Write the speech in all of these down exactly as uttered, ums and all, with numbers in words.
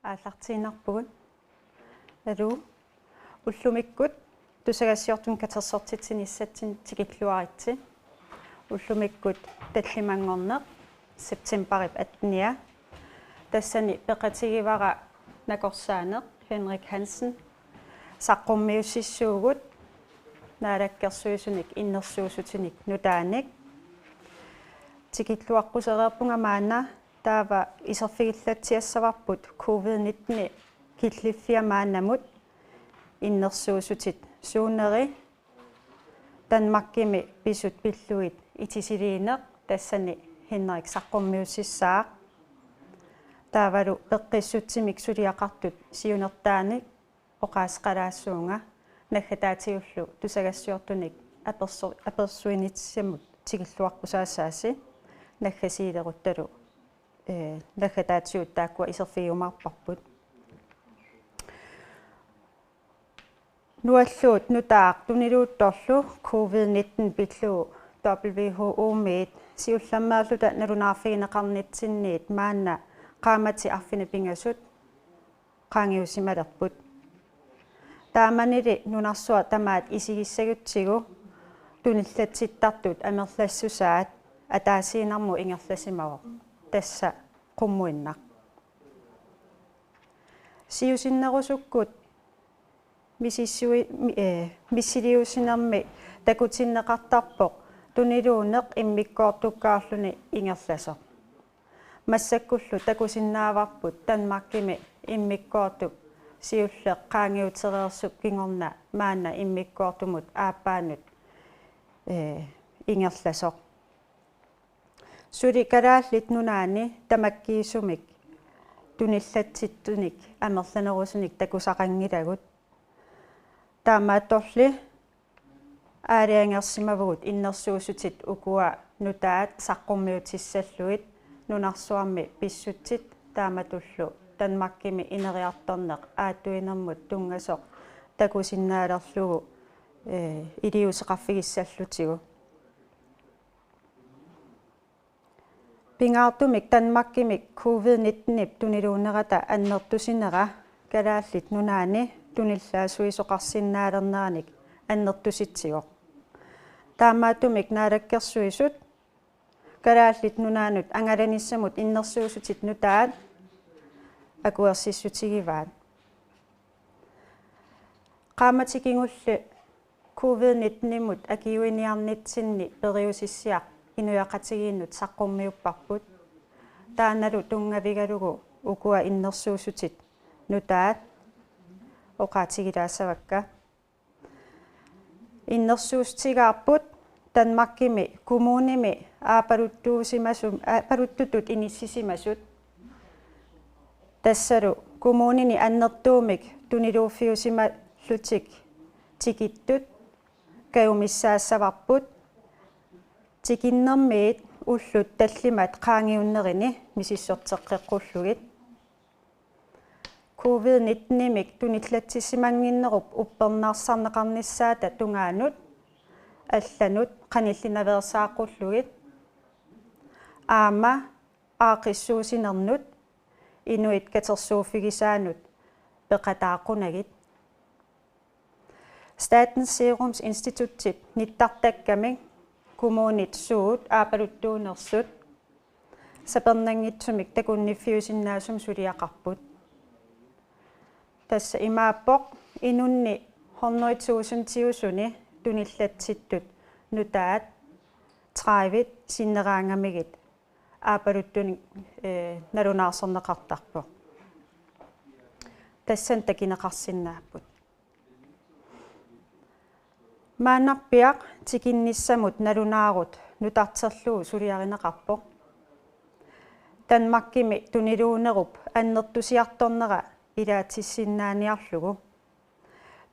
aallartiinnarpugut. Aluu. Ullumikkut tusagassiortunut katersortitsinissatsinnik tikilluaritsi. Ullumikkut tallimanngorneq septembarip attenia. Tassani peqatigivara nakorsaaneq Henrik Hansen. Saqqummiussissuugut Naalakkersuisunik innersuussutinik nutaanik. Tikilluaqqusereerpunga maanna, taava iserfigillatsiassavarput covid nitten killiffia maannamut innersuussutit suuneri. Danmarkimi pisut pillugit itisiliineq, tassani Henrik saqqummiussissaaq. Taavalu peqqissutsimik suliaqartut siunertaanik oqaaseqalaassuunga, naggataatigut tusagassiortunik aperso-, apersuinitsisamut tikilluaqqusaassaasi, naggasiileruttalu, ee, naggataatigut taakkua iserfigiumaarparput. Nualluut nutaaq tuniluuttorlu covid nitten pillugu W H O-miit siullermeerluta nalunaarfigineqarnitsinniit maanna qaammatit arfineq-pingasut qaangiussimalerput. Taamanili nunarsuaq tamaat isigissagutsigu tunillatsittartut amerlassusaat ataasiinnarmut ingerlasimavoq, tassa qummuinnaq. Siusinnerusukkut misissui-, mi-, ee, missiliussinermi takutinneqartarpoq tuniluunneq immikkoortukkaarluni ingerlasoq. Massakkullu takusinnaavarput Danmarkimi immikkoortup siulleq qaangiutereersup kingorna maanna immikkoortumut aappaanut, ee, ingerlasoq. Suli Kalaallit Nunaanni tamakkiisumik tunillatsittunik amerlanerusunik takusaqanngilagut. Taamaattorli aalajangersimavugut innersuussutit ukua nutaat saqqummiutissallugit nunarsuarmi pissutsit taamatullu Danmarkimi ineriartorneq aattuinermut tunngasoq takusinnaalerlugu, ee, iliuuseqarfigissallutigu. Pingaartumik Danmarkimi covid nittenip tuniluunnerata annertusinera Kalaallit Nunaanni tunillaassuisoqarsinnaalerneranik annertusitsivoq. Taamaattumik Naalakkersuisut Kalaallit Nunaannut angalanissamut innersuussutit nutaat akuersissutigivaat. Qaammatit kingulliit covid nittenimut akiuiniarnitsinni periusissiaq inuiaqatigiinnut saqqummiupparput. Taannalu tunngavigalugu ukua innersuussutit nutaat oqaatigilaassavakka. Innersuussutigaarput Danmarkimi kommunimi aapaluttuusimasum-, aapaluttutut inissisimasut. Tassalu kommunini annertuumik tuniluuffiusimallutik tikittut kajumissaassavarput, tikinnermiit ullut tallimat qaangiunnerini misissorteqqeqqullugit. Covid nittenimik tunillatsissimannginnerup uppernarsarneqarnissaata tungaanut allanut qanillinaveersaaqqullugit. Aamma aaqqissuussinernut inuit katersuuffigisaannut peqataaqqunagit. Statens Serum Institutip nittartakkamik kommunit suut aapaluttuunersut sapernanngitsumik takunniffiusinnaasumik suliaqarput. Tassa imaappoq inunni hundrede tusindiusuni tunillatsittut nutaat tredive sinneraangamigit aapaluttunik, ee, nalunaarsorneqartarpoq. Tassani takineqarsinnaapput. Maannarpiaq tikinnissamut nalunaarut nutarterlugu suliarineqarpoq. Danmarkimi tuniluunnerup annertusiartornera ilaatissinnaaniarlugu.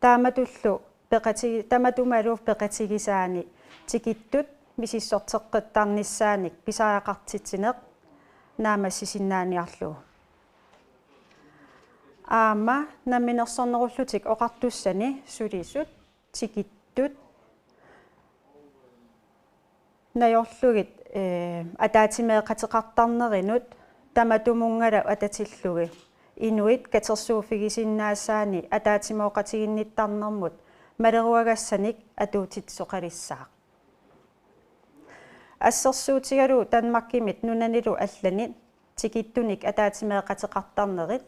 Taamatullu peqati-, tamatumalu peqatigisaani tikittut misissorteqqittarnissaanik pisariaqartitsineq naammassisinnaaniarlugu. Aamma Namminersornerullutik Oqartussani sulisut tikittut najorlugit, ee, ataatsimeeqateqartarnerinut tamatumunngalu atatillugit inuit katersuuffigisinnaasaanik ataatsimooqatiginnittarnermut maleruagassanik atuutitsisoqalissaaq. Assersuutigalugu Danmarkimit nunanilu allanit tikittunik ataatsimeeqateqartarnerit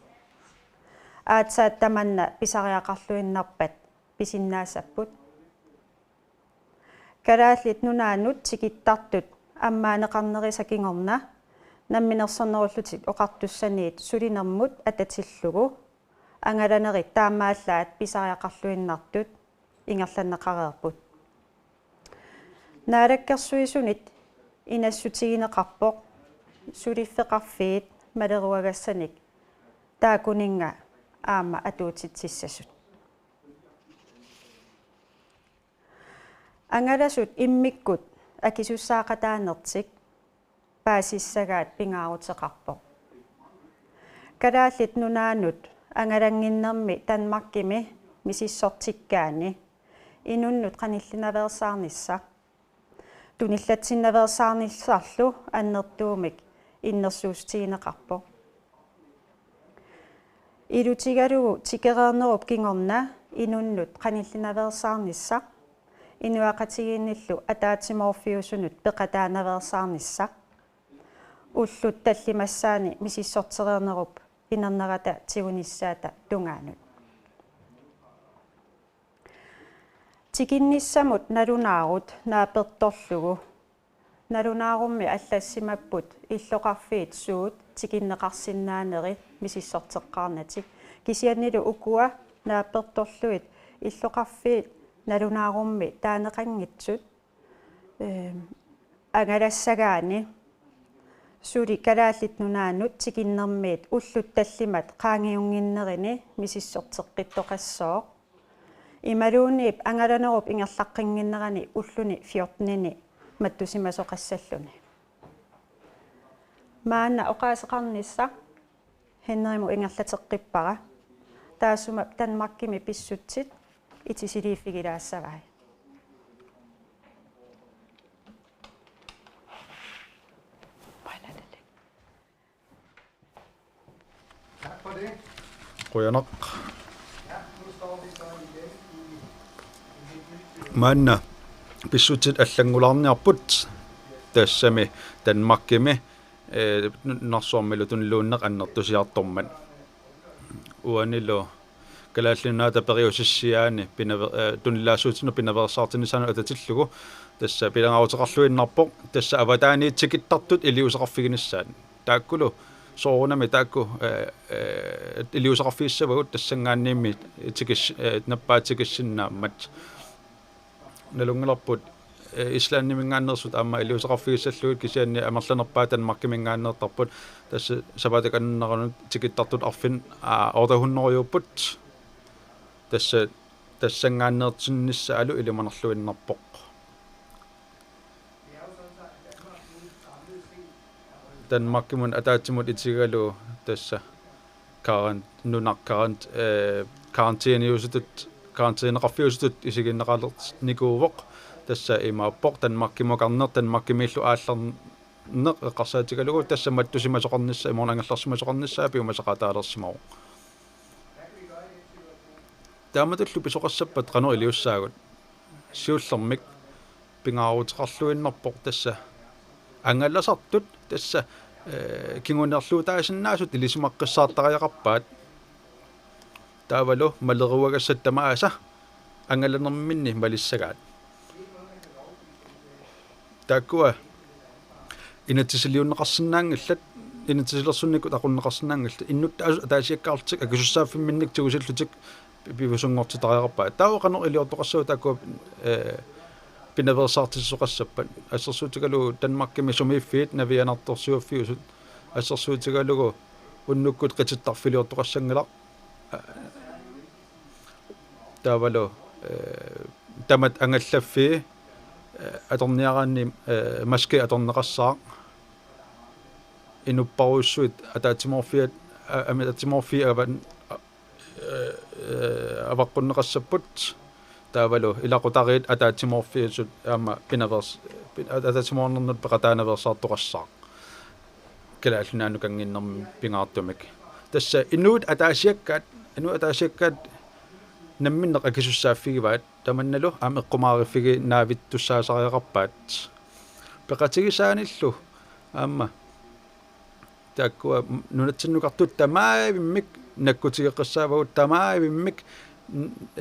aatsaat tamanna pisariaqarluinnarpat pisinnaasapput. Kalaallit Nunaannut tikittartut ammaaneqarnerisa kingorna Namminersornerullutik Oqartussaniit sulinermut atatillugu angalanerit taamaallaat pisariaqarluinnartut ingerlanneqareerput. Naalakkersuisunit inassutigineqarpoq suliffeqarfiit maleruagassanik taakkuninnga aamma atuutitsissasut. Angalasut immikkut akisussaaqataanertik paasissagaat pingaaruteqarpoq. Kalaallit Nunaannut angalannginnermi Danmarkimi misissortikkaanni inunnut qanillinaveersaarnissaq tunillatsinnaveersaarnissarlu annertuumik innersuussutigineqarpoq. Ilutigalugu tikereernerup kingorna inunnut qanillinaveersaarnissaq inuiaqatigiinnillu ataatsimoorfiusunut peqataanaveersaarnissaq ullut tallimassaanni misissortereernerup inernerata tigunissaata tungaanut. Tikinnissamut nalunaarut naapertorlugu nalunaarummi allassimapput illoqarfiit suut tikinneqarsinnaaneri misissorteqqaarnatik, kisiannili ukua naapertorlugit illoqarfiit nalunaarummi taaneqanngitsut, ehm, angalassagaanni suli Kalaallit Nunaannut tikinnermiit ullut tallimat qaangiunnginnerini misissorteqqittoqassooq. Imaluunniit angalanerup ingerlaqqinnginnerani ulluni fjortenini mattusimasoqassalluni. Maanna oqaaseqarnissaq Henrimut ingerlateqqippara. Taassuma Danmarkimi pissutsit itisiliiffigilaassavai. Qujanaq. Maanna pissutsit allanngulaarniarput, tassami Danmarkimi, eh, nunarsuarmilu tuniluunneq annertusiartormat. Uanilu Kalaallit Nunaata periusissiaani pinave-, eh, tunillaassuutinut pinaveersaartinissaanut atatillugu tassa pingaaruteqarluinnarpoq tassa avataaniit tikittartut iliuuseqarfiginissaat. Taakkulu soorunami taakku, eh, eh, iliuuseqarfigissavagut tassanngaanniimmi tikis-, eh, nappaat tikissinnaammat. Nalunngilarput, eh, Islandiminngaanneersut aamma iliuuseqarfigissallugit, kisianni amerlanerpaat Danmarkiminngaanneertarput, tassa sapaatip akunneranut tikittartut arfin-, aa, otte hundrede-upput. Tassa tassanngaanneertinnissaalu ilimanarluinnarpoq. Danmarkimut ataatsimut itigalugu tassa karan-, nunaq karant-, eh, karantæniusutut, karantæneqarfiusutut isigineqalernikuuvoq, tassa imaappoq Danmarkimukarneq, Danmarkimiillu aallarneq eqqarsaatigalugu tassa mattusimasoqarnissaa, imaluunniit angerlarsimasoqarnissaa piumasaqaataalersimavoq. Taamatullu pisoqassappat qanoq iliussaagut. Siullermik pingaaruteqarluinnarpoq tassa angalasartut tassa, eh, kingunerluutaasinnaasut ilisimaqqissaartariaqarpaat. Taavalu maleruagassat tamaasa angalanerminni malissagaat. Taakkua inatsisiliunneqarsinnaanngillat, inatsisilersunnikkut aqunneqarsinnaanngillat, innuttaasut ataasiakkaarlutik akisussaaffimminnik tigusillutik pi-, piviusunngortitariaqarpaat. Taava qanoq iliortoqassagut taakkua, eh, pinaveersaartitsisoqassappat. Assersuutigalugu Danmarkimi sumiiffiit navianartorsiorfiusut. Assersuutigalugu unnukkut qitittarfiliortoqassanngilaq. Taavalu, eh, tamat angallaffii, eh, atorniaraanni, eh, maski atorneqassaaq. Inupparujussuit ataatsimoorfiat, a-, ami-, ataatsimoorfiit avan-, eh, eh, avaqqunneqassapput. Taavalu ilaqutariit ataatsimoorfiusut aamma pinaveers-, pin-, ataatsimoornernut peqataanaveersaartoqassaaq. Kalaallit Nunaannut kannginnermik pingaartumik. Tassa inuit ataasiakkaat, inuit ataasiakkaat namminneq akisussaaffigivaat tamannalu aamma eqqumaariffiginaavittussaasariaqarpaat. Peqatigisaanillu aamma taakkua nunatsinnukartut tamaavimmik nakkutigeqqissaavagut, tamaavimmik n-,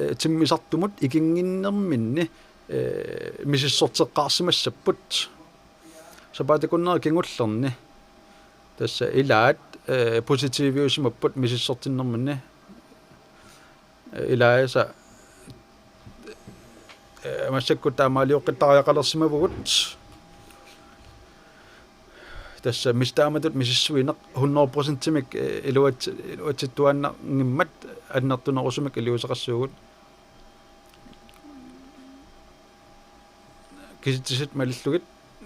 eh, timmisartumut ikinnginnerminni, eh, misissorteqqaarsimassapput. Sapaatip akunnera kingullerni. Tassa ilaat, eh, positiviusimapput misissortinnerminni. Eh, ilaasa, eh, massakkut taamaalioqqittariaqalersimavugut. Tassa mis-, taamatut misissuineq hundrede procentimik, eh, iluat-, iluatsittuaannanngimmat annertunerusumik iliuuseqassuugut. Kisitsisit malillugit,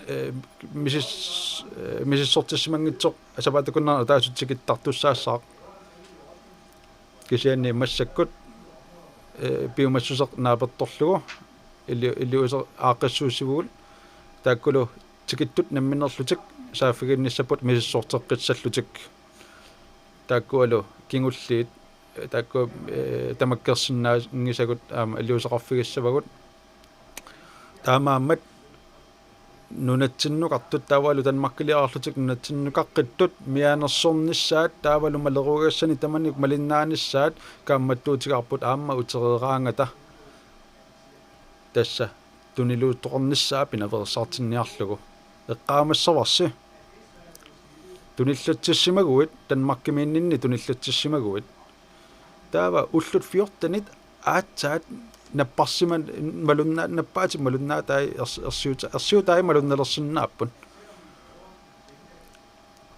eh, misis-, eh, misissortissimanngitsoq sapaatip akunnera ataaseq tikittartussaassaaq. Kisianni massakkut, eh, piumassuseq naapertorlugu ili-, iliuuseq aaqqissuussivugut. Taakkulu tikittut namminneerlutik saaffiginnissapput misissorteqqissallutik. Taakkualu kingulliit, eh, taakku, eh, tamakkersinnaanngisagut aamma iliuuseqarfigissavagut. Taamaammat nunatsinnukartut taavalu Danmarkiliarlutik nunatsinnukaqqitut mianersornissaat taavalu maleruagassani tamanit malinnaanissaat kaammattuutigaarput aamma utereeraangata. Tassa tuniluuttoqarnissaa pinaveersaartinniarlugu. Eqqaamassavarsi. Tunillatsissimaguit, Danmarkimiinninni tunillatsissimaguit. Taava ullut fjortenit aatsaat napparsiman-, malunna-, nappaatit malunnaatai ers-, ersiuta-, ersiutai malunnalersinnaapput.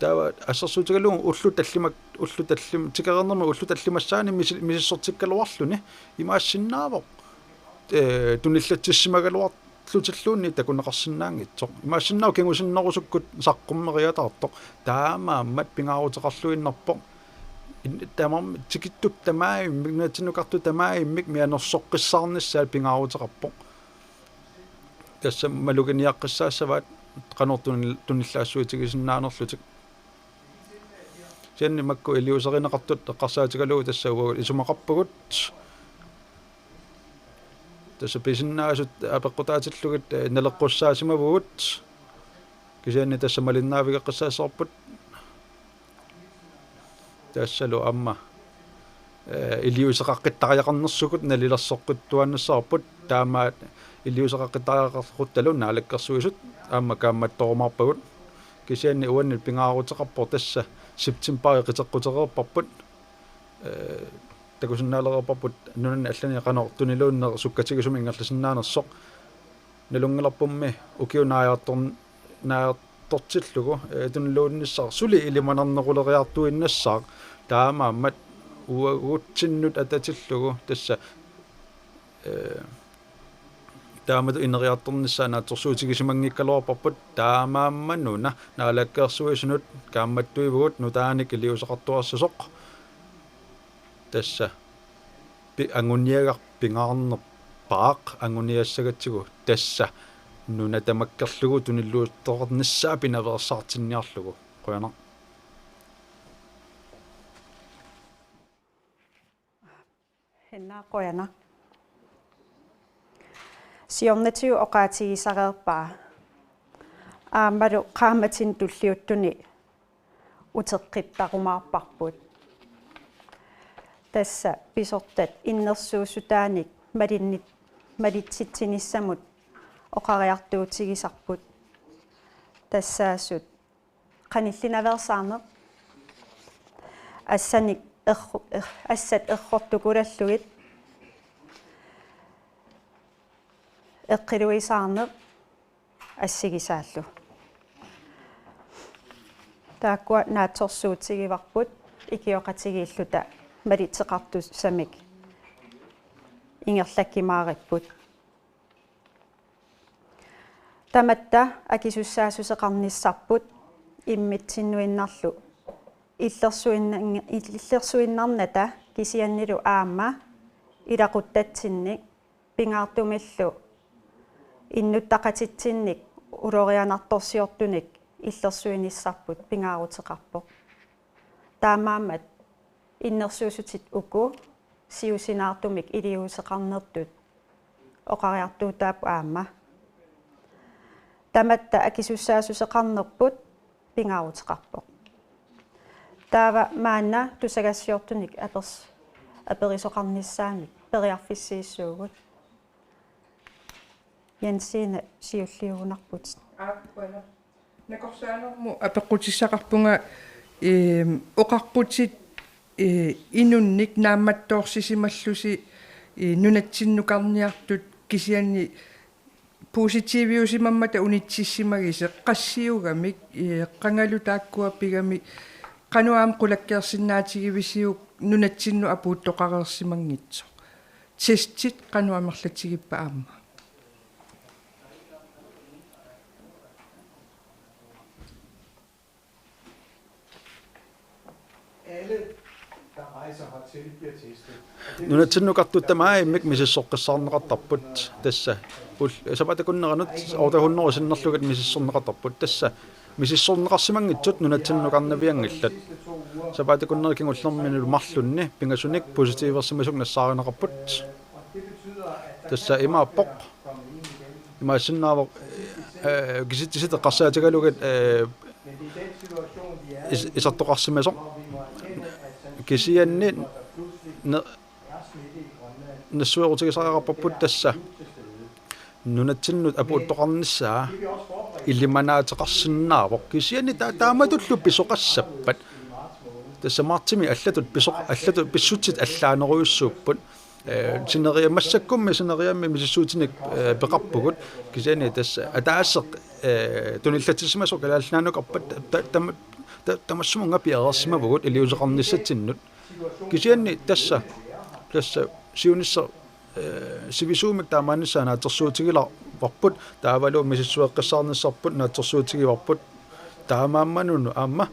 Taava assersuutigalugu ullut tallimak-, ullut tallim-, tikereernermi ullut tallimassaani misi-, misissortikkaluarluni imaassinnaavoq, eh, tunillatsissimagaluarlutilluunniit takuneqarsinnaanngitsoq. Imaassinnaavoq kingusinnerusukkut saqqummeriataartoq. Taamaammat pingaaruteqarluinnarpoq. In-, tamarmik tikittup tamaavimmik, nunatsinnukartup tamaavimmik mianersoqqissaarnissaat pingaaruteqarpoq. Tassa maluginiaqqissaassavaat qanoq tunil-, tunillaassuutigisinnaanerlutik. Kisianni makku iliuuserineqartut eqqarsaatigalugu tassa uagut isumaqarpugut. Tassa pisinnaasut apeqqutaatillugit, eh, naleqqussaassimavugut. Kisianni tassa malinnaavigeqqissaassavarput. Tassalu aamma, eh, iliuuseqaqqittariaqarnersugut nalilersoqqittuaannassavarput, taamaat iliuuseqaqqittariaqarluta Naalakkersuisut aamma kaammattorumaarpagut. Kisianni uannut pingaaruteqarpoq tassa septembarip qiteqqutereerparput, eh, takusinnaalereerparput nunanit allanit qanoq tuniluunneq sukkatigisumik ingerlasinnaanersoq. Nalunngilarpummi ukiut naajartorn-, naajartortillugu, eh, tuniluunnissaq suli ilimanarneruleriartuinnassaaq, taamaammat uagutsinnut atatillugu tassa, eh, taamatut ineriartornissaa naatsorsuutigisimanngikkaluarparput, taamaammat una Naalakkersuisunut kaammattuivugut nutaanik iliuuseqartuarsasoq. Tassa pi-, anguniagaq pingaarnerpaaq anguniassagatsigu tassa nuna tamakkerlugu tuniluuttoqarnissaa pinaveersaartinniarlugu. Qujanaq. Henna qujanaq. Siornatigut oqaatigisareerpaa aammalu qaammatini tulliuttuni uteqqittarumaarparput. Tassa pisortat innersuussutaanik malinnit-, malitsitsinissamut oqariartuutigisarput. Tassaasut qanillinaveersaarneq, assanik erru-, er-, assat errortukulallugit, eqqiluisaarneq assigisaallu. Taakkua naatsorsuutigivarput ikioqatigiilluta malitseqartussamik ingerlakkimaaripput. Tamatta akisussaassuseqarnissarput immitsinnut innarlu illersuinnang-, illersuinnarnata kisiannilu aamma ilaquttatsinnik pingaartumillu innuttaqatitsinnik ulorianartorsiortunik illersuinissarput pingaaruteqarpoq. Taamaammat innersuussutit uku siusinaartumik iliuuseqarnertut oqariartuutaapput aamma. Tamatta akisussaassuseqarnerput pingaaruteqarpoq. Taava maanna tusagassiortunik apers-, aperisoqarnissaannik periarfissiissuugut. Jensiina siulliugunarputit. Aap, qujanaq. Nakorsaanermut apeqqutissaqarpunga, eem, oqarputit, ee, inunnik naammattoorsisimallusi, ee, nunatsinnukarniartut kisianni positiviusimammata unitsissimagisi qassiugamik, ee, qangalu taakkua pigamik, qanoq aamma qulakkeersinnaatigivisiuk nunatsinnut apuuttoqareersimanngitsoq. Testit qanoq amerlatigippat aamma? Nunatsinnukartut tamarmik misissoqqissaarneqartarput tassa. Ul-, sapaatip akunneranut otte hundrede sinnerlugit misissorneqartarput tassa. Misissorneqarsimanngitsut nunatsinnukarnavianngillat. Sapaatip akunneri kingullermilu marlunni pingasunik positiversimasut nassaarineqarput. Tassa imaappoq. Imaassinnaavoq, eh, kisitsisit eqqarsaatigalugit, eh, is-, isertoqarsimasoq. Kisianni ne-, nassuerutigisariaqarparput tassa. Nunatsinnut apuuttoqarnissaa ilimanaateqarsinnaavoq. Kisianni ta-, taamatullu pisoqassappat. Tassa martsimi allatut pisoq-, allatut pissutsit allaanerujussuupput. Eh, sineriam-, massakkummi sineriammi misissuutinik, eh, peqarpugut. Kisianni tassa ataaseq, eh, tunillatsissimasoq Kalaallit Nunaannukarpat ta-, ta-, tama-, ta-, tamassumunnga piareersimavugut iliuuseqarnissatsinnut. Kisianni tassa, tassa siunissaq, eh, sivisuumik taamaannissaa naatsorsuutigilaarparput, taavalu misissueqqissaarnissarput naatsorsuutigivarput. Taamaammanunu aamma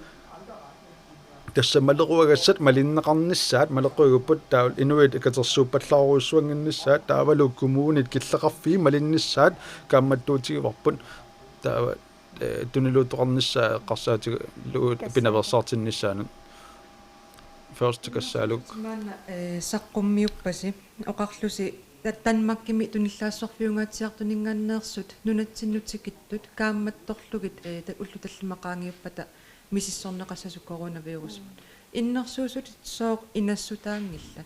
tassa maleruagassat malinneqarnissaat, maleruagupput taava inuit katersuuppallaarujussuannginnissaat, taavalu kommunit killeqarfiit malinnissaat kaammattuutigivarput. Taava, eh, tuniluuttoqarnissaa eqqarsaatigalugu pinaveersaartinnissaanut. Først kassaaluk. Maanna, eh, saqqummiuppasi. Oqarlusi ta-, Danmarkimi tunillaassuserfiungaatsiartuninngaanneersut nunatsinnut tikittut kaammattorlugit, eh, ta-, ullut tallimat qaangiuppata misissorneqassasut coronavirusmut. Innersuussutit sooq inassutaanngillat?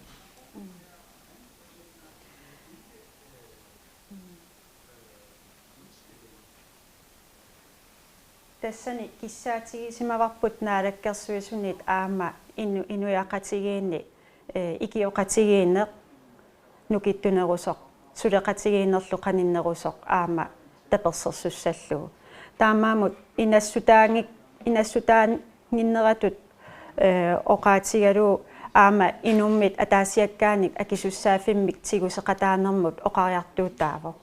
Tassani kissaatigisimavarput Naalakkersuisunit aamma inu-, inuiaqatigiinni, eh, ikioqatigiinneq nukittunerusoq, suleqatigiinnerlu qaninnerusoq aamma tapersersussallugu. Taamaammat inassutaanngik-, inassutaannginneratut, eh, oqaatigalugu aamma inummit ataasiakkaanik akisussaaffimmik tiguseqataanermut oqariartuutaavoq.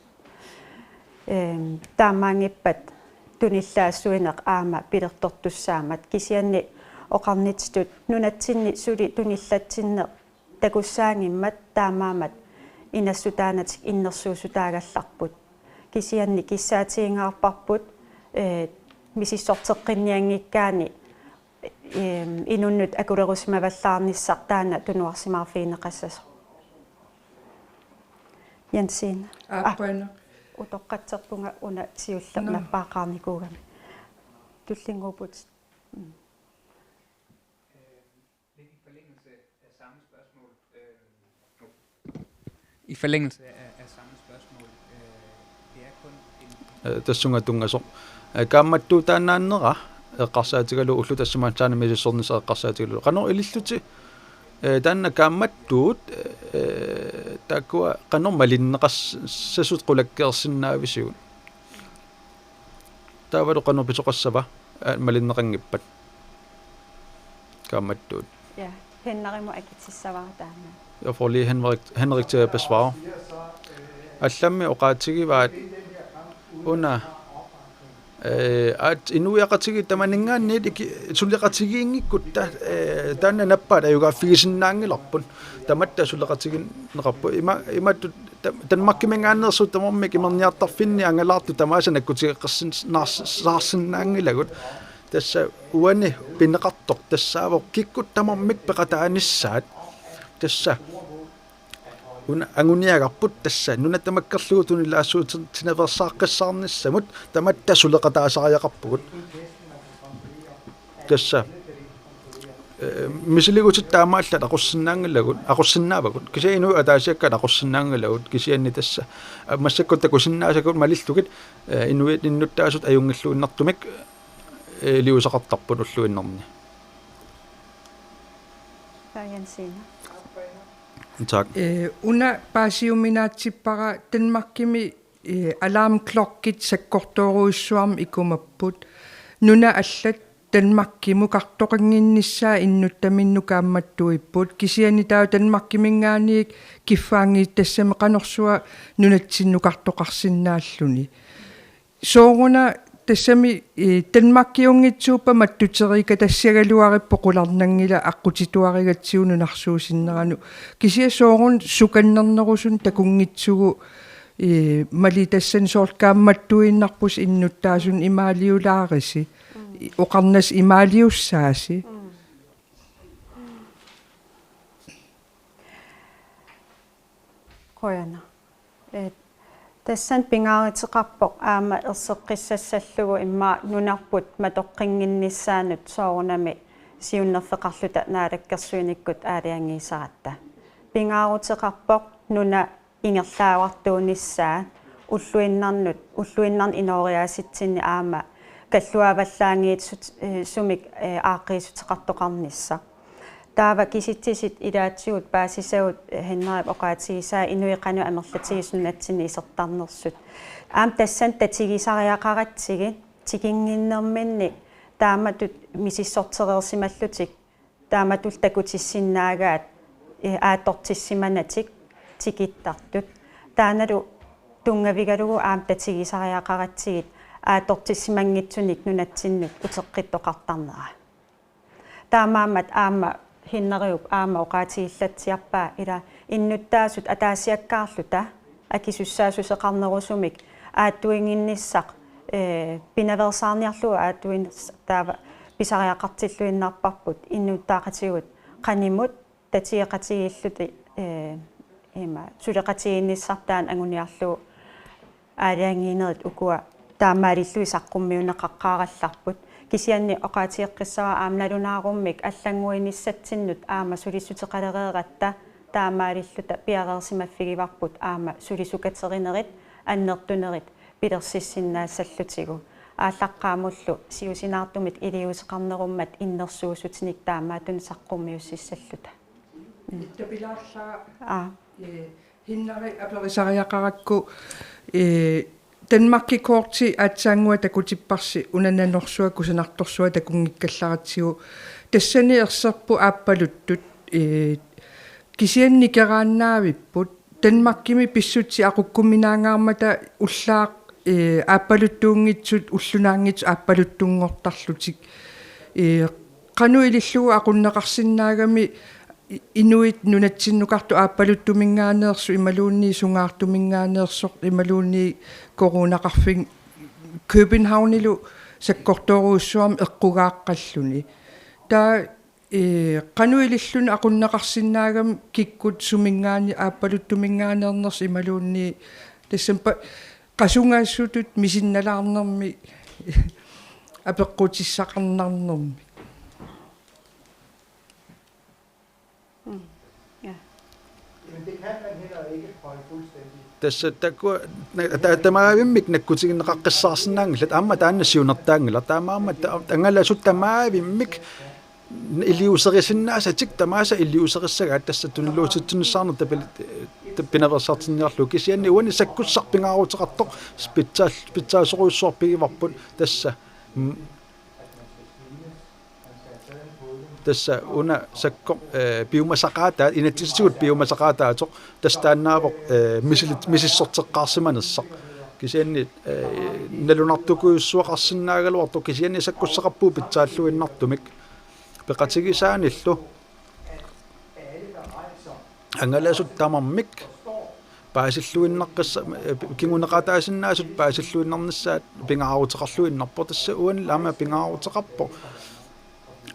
Ehm, taamaanngippat tunillaassuineq aamma pilertortussaammat, kisianni oqarnitsitut nunatsinni suli tunillatsinneq takussaanngimmat taamaammat inassutaanatik innersuussutaagallarput. Kisianni kissaatigingaarparput, eh, misissorteqqinnianngikkaanni, ehm, inunnut akulerusimavallaarnissaq taanna tunuarsimaarfigineqassasoq. Jensiina. Aap, qujanaq. Utoqqatserpunga una siulleq Nå. Nappaaqaarnikuugami. Tullinnguupput. Mm. I forlængelse af, af samme spørgsmål, øh, det er kun en Eh, tassunga tunngasoq. Eh, kaammattuutaannaannera eqqarsaatigalugu ullut tassuma taanna misissornissaq eqqarsaatigalugu. Qanoq ilillutit, eh, taanna kaammattuut, eh, taakkua qanoq malinneqassasut qulakkeersinnaavisigut? Taavalu qanoq pisoqassava, eh, malinneqanngippat? Kaammattuut. Ja, Henrimut akitsissavara taanna. Jeg får lige Henrik, Henrik til at besvare. Allammi oqaatigivaat una, eh, at inuiaqatigiit tamaninngaanniit iki-, suleqatigiinngikkutta, eh, taanna nappaat ajugaaffigisinnaanngilarput. Tamatta suleqatigiinneqarput. Ima, imatut ta-, Danmarkiminngaanneersut tamarmik imerniartarfinni angalaartut tamaasa nakkutigeqqissin-, naars-, saarsinnaanngilagut. Tassa uani pineqartoq tassaavoq kikkut tamarmik peqataanissaat. Tassa una anguniagarput tassa nuna tamakkerlugu tunillaassuutinaveersaaqqissaarnissamut tamatta suleqataasariaqarpugut. Tassa, eh, misiligutit taamaallaat aqussinnaanngilagut, aqussinnaavagut. Kisianni inuit ataasiakkaat aqussinnaanngilagut, kisianni tassa, eh, massakkut takusinnaasakut malillugit, eh, inuit innuttaasut ajunngilluinnartumik, eh, iliuuseqartarput ulluinnarni. Jensina. Tak. Eh, una paasiuminaatsippara Danmarkimi, eh, alarmklokkit sakkortoorujussuarmik ikumapput. Nunat allat Danmarkimukartoqannginnissaat innuttaminnut kaammattuipput. Kisianni taava Danmarkiminngaanniit kiffaanngitassamik qanorsuaq nunatsinnukartoqarsinnaalluni. Sooruna tassami, eh, Danmarkiunngitsuuppat mattuteriikatassagaluaripput qularnanngilaq aqqutituarigatsigu nunarsuusinneranut. Kisianni sooruna sukannernerusunik takunngitsugut, eh, malittassani soorlu kaammattuinnarpusi innuttaasunut imaaliulaarisi. Oqarnasi imaaliussaasi. Qujanaq. Eh, tassani pingaaruteqarpoq aamma erseqqissassallugu immaqa nunarput matoqqinnginnissaanut soorunami siunnerfeqarluta naalakkersuinikkut aalajangiisaratta. Pingaaruteqarpoq nuna ingerlaavartuunissaa ulluinnarnut, ulluinnarni inooriaasitsinni aamma kalluavallaanngitsut, eh, sumik, eh, aaqqiissuteqartoqarnissaq. Taava kisitsisit ilaatigut paasisagut, eh, Henrik oqaatigisaa inuit qanoq amerlatigisut nunatsinni isertarnersut. Aamma tassani tatigisariaqaratsigit tikinnginnerminni taamatut misissortereersimallutik taamatullu takutissinnaagaat, eh, aattortissimanatik tikittartut. Taannalu tunngavigalugu aamma tatigisariaqaratsigit aattortissimanngitsunik nunatsinnut uteqqittoqartarnera. Taamaammat aamma Hinnerjup aamma oqaatigillatsiarpaa ila innuttaasut ataasiakkaarluta akisussaassuseqarnerusumik aattuinnginnissaq, eh, pinaveersaarniarlugu aattuinnissaq taava pisariaqartilluinnarparput innuttaaqatigut qanimut tatigeqatigiillutik, eh, ima suleqatigiinnissartaa anguniarlugu aalajangiinerit ukua taamaalillugit saqqummiunneqaqqaarallarput. Kisianni oqaatigeqqissavara aamma nalunaarummik allannguinissatsinnut aamma sulissuteqalereeratta taamaalilluta piareersimaffigivarput aamma sulissukaterinerit annertunerit pilersissinnaassallutigu. Aallaqqaammullu siusinaartumik iliuuseqarnerummat innersuussutinik taamaattunik saqqummiussissalluta. Ittapilaarlaa. Aa. Eh, Hinnerjup aperisariaqarakku, eh, Danmarkikorti aatsaannguaq takutipparsi una nanorsuaq kusanartorsuaq takunngikkallaratsigu. Tassani erserput aappaluttut, eh, kisianni nikeraannaavipput. Danmarkimi pissutsit aqukkuminaanngaarmata ullaaq, eh, aappaluttuunngitsut, ullunaanngitsut aappaluttunngortarlutik. Eh, qanoq ilillugu aqunneqarsinnaagami i-, inuit nunatsinnukartut aappaluttuminngaanneersut imaluunniit sungaartuminngaanneersoq imaluunniit coronaqarfik Københavnilu sakkortoorujussuarmik eqqugaaqqalluni. Taava, eh, qanoq ililluni aqunneqarsinnaagami kikkut suminngaanniit aappaluttuminngaanneernersut imaluunniit tassami pa-, qasugaasutut misinnalaarnermi apeqqutissaqarnarnermi. Mm. Ja. Men det kan man heller ikke holde fuldstændig. Tassa taku-, na-, ta-, tamaavimmik nakkutigineqaqqissaarsinnaanngillat, aamma taanna siunertaanngilaq, taamaammat ta-, angalasut tamaavimmik iliuuserisinnaassatik tamaasa iliuuserissagaat tassa tunuliuutsitsinissaanut tapil-, ta-, pinaveersaartinniarlugu kisianni uani sakkussaq pingaaruteqartoq pitsaal-, pitsaasorujussuaq pigivarput tassa. Mm. Tassa una sakkoq, eh, piumasaqaataat, inatsisitigut piumasaqaataatoq, tassa taannaavoq, eh, misilit-, misissorteqqaarsimanersoq. Kisianni, eh, nalunartukujussuaqarsinnaagaluartoq, kisianni sakkussaqarpugut pitsaalluinnartumik. Peqatigisaanillu angalasut tamarmik paasilluinnaqqissa-, eh, kinguneqataasinnaasut paasilluinnarnissaat pingaaruteqarluinnarpoq, tassa uani aamma pingaaruteqarpoq.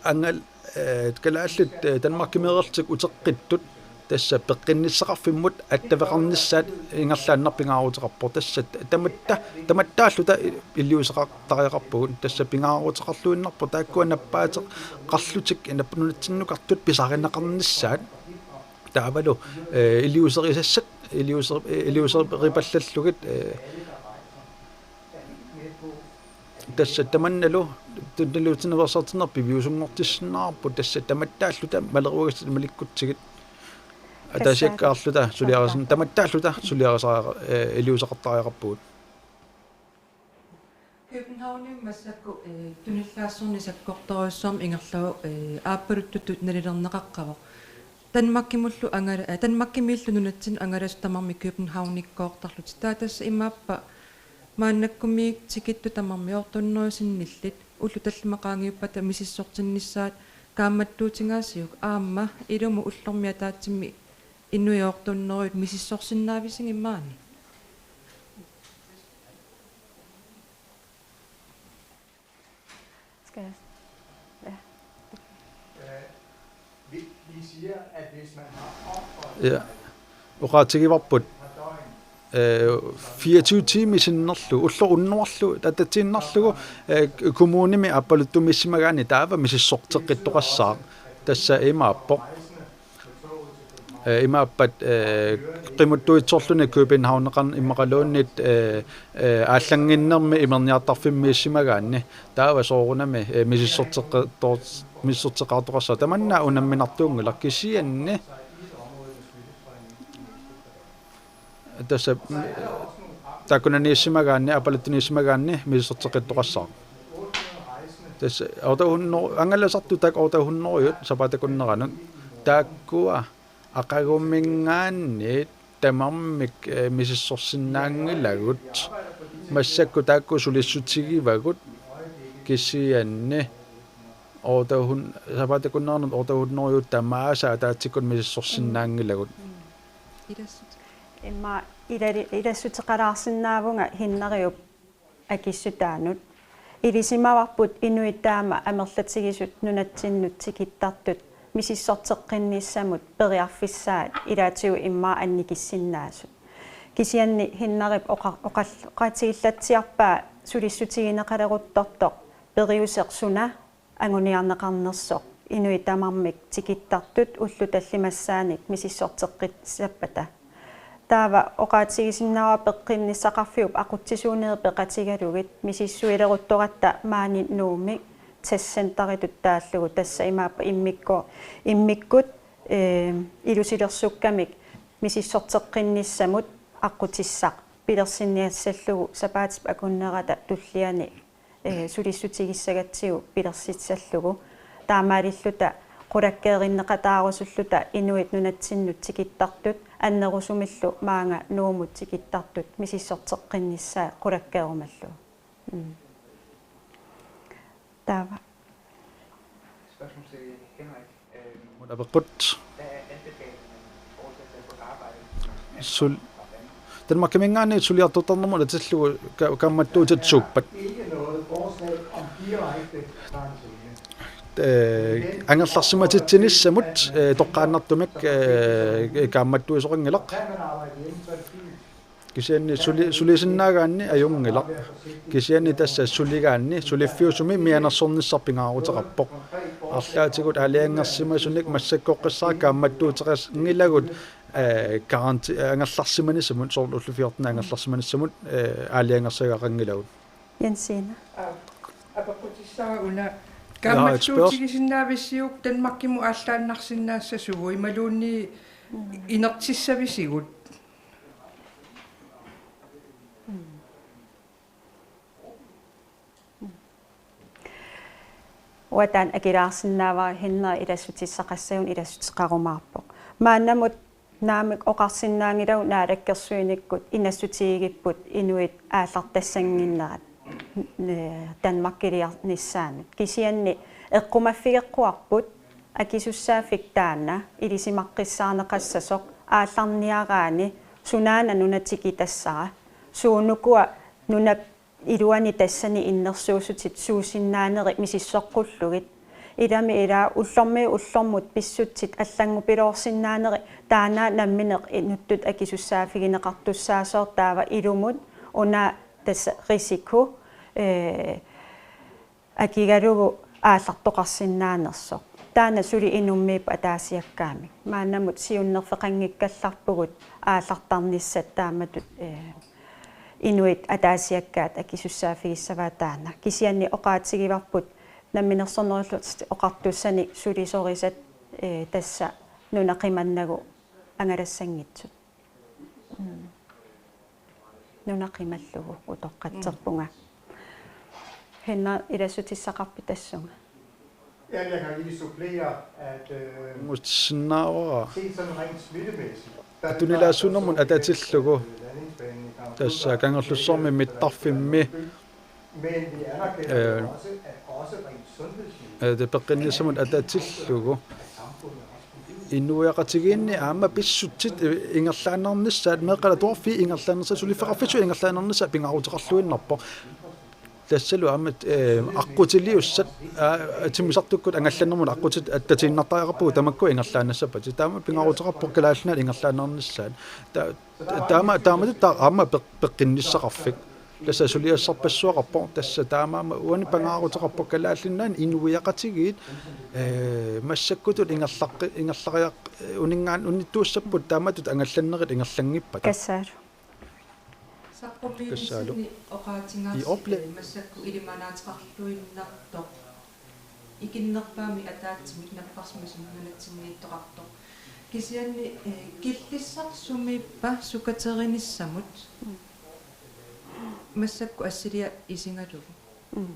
Angal, eh, kalaallit, eh, Danmarkimeerallutik uteqqittut tassa peqqinnissaqarfimmut attaveqarnissaat ingerlaannaq pingaaruteqarpoq. Tassa tamatta, tamattaalluta iliuuseqartariaqarpugut. Tassa pingaaruteqarluinnarpoq taakkua nappaateqarlutik, nap-, nunatsinnukartut pisarineqarnissaat. Taavalu, eh, iliuuserisassat, iliuuser-, iliuuseripallallugit, eh, tassa tamannalu, tun-, tunniutinerveersaartinneq piviusunngortissinnaavarput, tassa tamattaalluta maleruagassat malikkutsigit. Tassa. Ataasiakkaarluta suliarisin-, tamattaalluta suliarisara-, eh, iliuuseqartariaqarpugut. Københavnimi massakkut, eh, tunillaassuarnik sakkortoorujussuarmik ingerlavoq, eh, aappaluttutut nalilerneqaqqavoq. Danmarkimullu angala-, eh, Danmarkimiillu nunatsinnut angalasut tamarmik Københavnikkoortarlutik. Taava tassa imaappa maannakkumiit tikittut tamarmik otte hundrede sinnillit ullut tallimat qaangiuppata misissortinnissaat kaammattuutigaasiuk aamma ilumut ullormiit ataatsimik inuit otte hundrede misissorsinnaavisigit maani? Skal jeg? Ja. Vi, vi siger, at hvis man har opholdt Ja. Oqaatigivarput, eh, fireogtyve timer sinnerlugu, ulloq unnuarlu, tatatsiinnarlugu, eh, kommunimi aappaluttumiissimagaanni taava misissorteqqittoqassaaq. Tassa imaappoq. Eh, imaappat, eh, qimuttuitsorluni Københavneqarn-, immaqaluunniit, eh, eh, aallannginnermi imerniartarfimmiissimagaanni. Taava soorunami, eh, misissorteqqittoq-, misissorteqqittoqassaaq. Tamanna unamminartuunngilaq, kisianni tassa, mm, taakkunaniissimagaanni, aappaluttumiissimagaanni misissorteqqittoqassaaq. Tassa otte hundrede, angalasartut taakku otte hundrede sapaatip akunneranut. Taakkua aqaguminngaanniit tamarmik, eh, misissorsinnaanngilagut. Massakkut taakku sulissutigivagut, kisianni otte hundrede, sapaatip akunneranut otte hundrede tamaasa ataatsikkut misissorsinnaanngilagut. Mm. Ilassut-. Immaqa ilali-, ilassuteqalaarsinnaavunga Hinneriup akissutaanut. Ilisimavarput inuit taama amerlatigisut nunatsinnut tikittartut misissorteqqinnissamut periarfissaat ilaatigut immaqa annikissinnaasut. Kisianni Hinnerip oqa-, oqal-, oqaatigillatsiarpaa sulissutigineqaleruttortoq periuseq suna anguniarneqarnersoq inuit tamarmik tikittartut ullut tallimassaanik misissorteqqissappata. Taava oqaatigisinnaavara peqqinnissaqarfiup aqutsisuunerit peqatigalugit misissuileruttoratta maani Nuummi testcenteritut taallugu, tassa imaappa immikko-, immikkut, eh, ilusilersukkamik misissorteqqinnissamut aqqutissaq pilersinniassallugu sapaatip akunnerata tulliani, eh, sulissutigissagatsigu pilersissallugu. Taamaalilluta qulakkeerinneqataarusulluta inuit nunatsinnut tikittartut annerusumillu maanga Nuummut tikittartut misissorteqqinnissaat qulakkeerumallugu. Mm. Taava. Spørgsmål til Henrik. Mut apeqqut. Sul-, Danmarkiminngaanniit suliartortarnermut atillugu ka-, kaammattuutit suuppat? Eh, angerlarsimatitsinissamut, eh, toqqaannartumik, eh, kaammattuisoqanngilaq. Kisianni suli-, sulisinnaagaanni ajunngilaq. Kisianni tassa suligaanni, suliffiusumi mianersornissaq pingaaruteqarpoq. Arlaatigut aalajangersimasunik massakkorpiaq kaammattuuteqanngilagut, eh, garanti-, eh, angerlarsimanissamut, soorlu ullut fjorten angerlarsimanissamut, eh, aalajangersagaqanngilagut. Jensine. Apeqqutissara una: Jeg har et spørg-, kaammattuutigisinnaavisiuk Danmarkimut aallaannarsinnaassasugut imaluunniit inertissavisigut? Uanga taanna akilaarsinnaavara, Henrik ilassutissaqassagunarpoq, ilassuteqarumaarpoq. Maannamut naamik oqarsinnaanngilagut naalakkersuinikkut inassutigigipput inuit aallartassannginnerat, eh, Danmarkiliornissaannut. Kisianni eqqumaffigeqquarput akisussaaffik taanna ilisimaqqissaarneqassasoq aallarniaraanni sunaana nuna tikitassara, suunukua nunap iluani tassani innersuussutit suusinnaanerit misissoqqullugit. Ilami ilaa ullormiit ullormut pissutsit allanngupiloorsinnaanerit taanna nammineq inuttut akisussaaffigineqartussaasoq taava ilumut una tassa risiko, eh, akigalugu aallartoqarsinnaanersoq. Taanna suli inummiippoq ataasiakkaamik. Maannamut siunnerfeqanngikkallarpugut aallartarnissat taamatut, eh, inuit ataasiakkaat akisussaaffigissavaat taanna. Kisianni oqaatigivarput Namminersornerullutik Oqartussanik sulisorisat, eh, tassa nuna qimannagu angalassanngitsut. Mm. Nuna qimallugu utoqqatserpunga. Henna ilassutissaqarpit tassunga? Ja, jeg kan lige supplere, at, øh, Mutsinaavara. Set sådan rent smittemæssigt, der er det klart, at Atunilaassunermut så atatillugu. Landingsbanen i Kangerlussuaq. Tassa Kangerlussuarmi mittarfimmi. Men vi anerkender jo øh, også, at også rent sundhedsmæssigt øh, det peqqinnissamut atatillugu. Inuiaqatigiinni aamma pissutsit, eh, ingerlaannarnissaat, meeqqat atuarfiit ingerlaannersaat, suliffeqarfissui ingerlaannarnissaat pingaaruteqarluinnarpoq. Tassalu aamma, eh, aqqutiliussat, aa, timmisartukkut angallannermut aqqutit attatiinnartariaqarpagut tamakku ingerlaannassappata. Taama pingaaruteqarpoq Kalaallit Nunaat ingerlaannarnissaat. Ta-, ta-, taama, taamatut taava aamma peq-, peqqinnissaqarfik. Tassa suliassarpassuaqarpoq, tassa taamaammat uani pingaaruteqarpoq Kalaallit Nunaanni inuiaqatigiit, eh, massakkutut ingerlaqqi-, ingerlariaq-, eh, uninngaan-, unittuussapput taamatut angallannerit ingerlanngippata. Kassaalu. Saqqummiinissanni oqaatigaarsi, eh, massakkut ilimanaateqarluinnartoq. Ikinnerpaamik ataatsimik napparsimasumik nunatsinniittoqartoq. Kisianni, eh, killissaq sumiippa sukaterinissamut. Massakkut assiliaq isigalugu. Mm.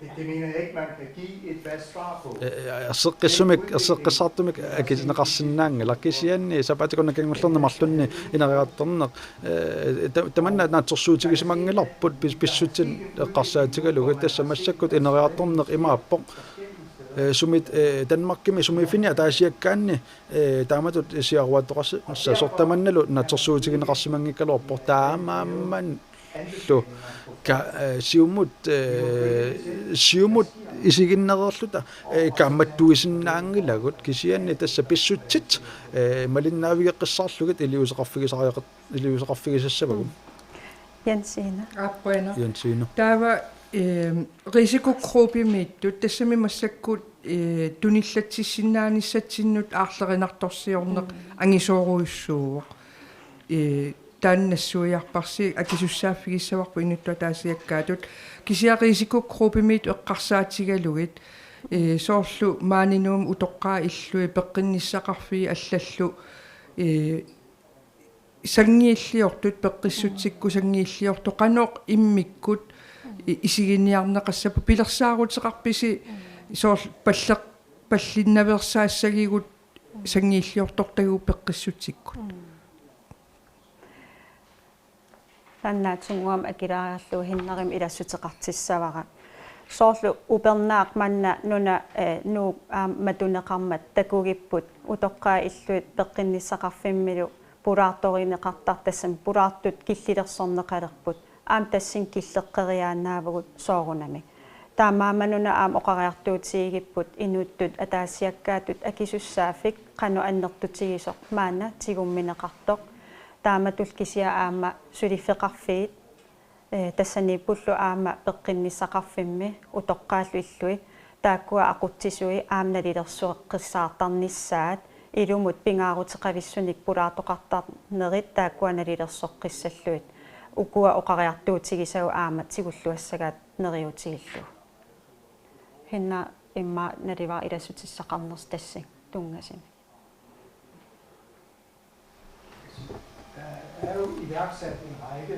Det, det mener jeg ikke, man kan give et fast svar på. Eh, eh, erseqqissumik, erseqqissaartumik akineqarsinnaanngilaq, kisianni sapaatip-akunnera kingullerni marlunni ineriartorneq, eh, ta-, tamanna naatsorsuutigisimanngilarput pis-, pissutsit eqqarsaatigalugit, tassa massakkut ineriartorneq imaappoq. Eh, sumit, eh, Danmarkimi sumiiffinni ataasiakkaanni, eh, taamatut siaruaattoqassasoq tamannalu naatsorsuutigineqarsimanngikkaluarpoq, taamaammat lu ka, eh, Siumut, eh, Siumut isiginnareerluta, eh, kaammattuisinnaanngilagut, kisianni tassa pissutsit, eh, malinnaavigeqqissaarlugit iliuuseqarfigisariaqat-, iliuuseqarfigisassavagut. Mm. Jensine. Aappaana. Jensine. Taava, eh, risikogruppemiittut, tassami massakkut, eh, tunillatsissinnaanissatsinnik aarlerinartorsiorneq, mm, angisoorujussuuvoq. Eh, taanna nassuiarparsi, akisussaaffigissavarput inuttut ataasiakkaatut. Kisianni risikogruppemiittut eqqarsaatigalugit, eh, soorlu maani Nuummi utoqqaat illui peqqinnissaqarfiit allallu, eh, sanngiilliortut, peqqissutsikkut sanngiilliortut, qanoq immikkut i-, isiginiarneqassapput, pilersaaruteqarpisi soorlu palleq-, pallinnaveersaassagigut sanngiilliortortagut peqqissutsikkut. Taanna Tungua akilaariarlugu Hennerimi ilassuteqartissavara. Soorlu upernaaq manna nuna, eh, Nuuk aamma matuneqarmat takugipput utoqqaat illuit peqqinnissaqarfimmilu pulaartorineqartartut, tassami pulaartut killilersorneqalerput. Aamma tassani killeqqeriaannaavugut soorunami. Taamaammat una aamma oqariartuutigigipput inuttut ataasiakkaatut akisussaaffik qanoq annertutigisoq maanna tigummineqartoq. Taamatullu kisianni aamma suliffeqarfiit, eh, tassaniippullu aamma peqqinnissaqarfimmi utoqqaallu illui taakkua aqutsisui aamma nalilersueqqissaartarnissaat, ilumut pingaaruteqavissunik pulaartoqartarnerit taakkua nalilersoqqissallugit. Ukua oqariartuutigisagut aamma tigulluassagaat neriuutigillugu. Henna immaqa nalivara ilassutissaqarnersoq tassani tunngasumik.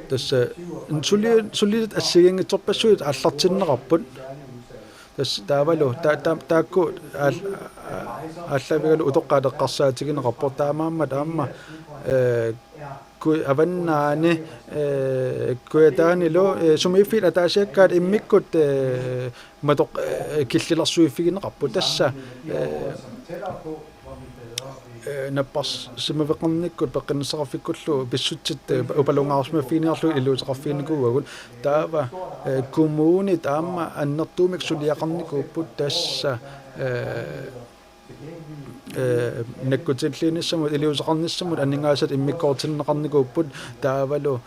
Tassa suli-, suliat assigiinngitsorpassuit aallartinneqarput. Tassa taavalu ta-, ta-, taakku aal-, aallavigalugu utoqqaat eqqarsaatigineqarpoq, taamaammat aamma, eh, kui avannaani, Kujataanilu sumiiffiit ataasiakkaat immikkut matoq killilersuiffigineqarput tassa napparsimaveqarnikkut peqqinnissaqarfikkullu pissutsit upalungaarsimaffiginiarlugit iliuuseqarfiginikuuagut taava kommunit aamma annertuumik suliaqarnikuupput tassa nakkutilliinissamut iliuuseqarnissamut aningaasat immikkoortinneqarnikuupput taavalu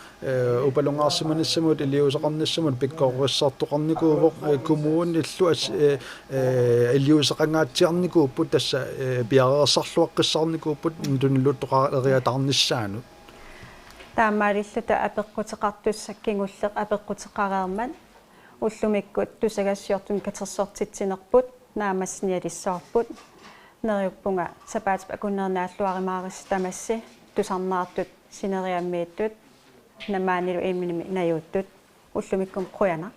upalungaarsimanissamut iliuuseqarnissamut pikkorissartoqarnikuuvoq kommunillu iliuuseqangaatsiarnikuupput tassa piareersarluaqqissaarnikuupput tunilluuttoqareeriataarnissaanut. Taamaalilluta apeqquteqartussaq kingulleq apeqquteqareermat ullumikkut tusagassiortunik katersortitsinerput naammassinialissavarput. Neriuppunga sapaatip akunneri naalluarimaarissi tamassi tusarnaartut sineriammiittut nammaanilu imminimi najuuttut ullumikkut qujanaq.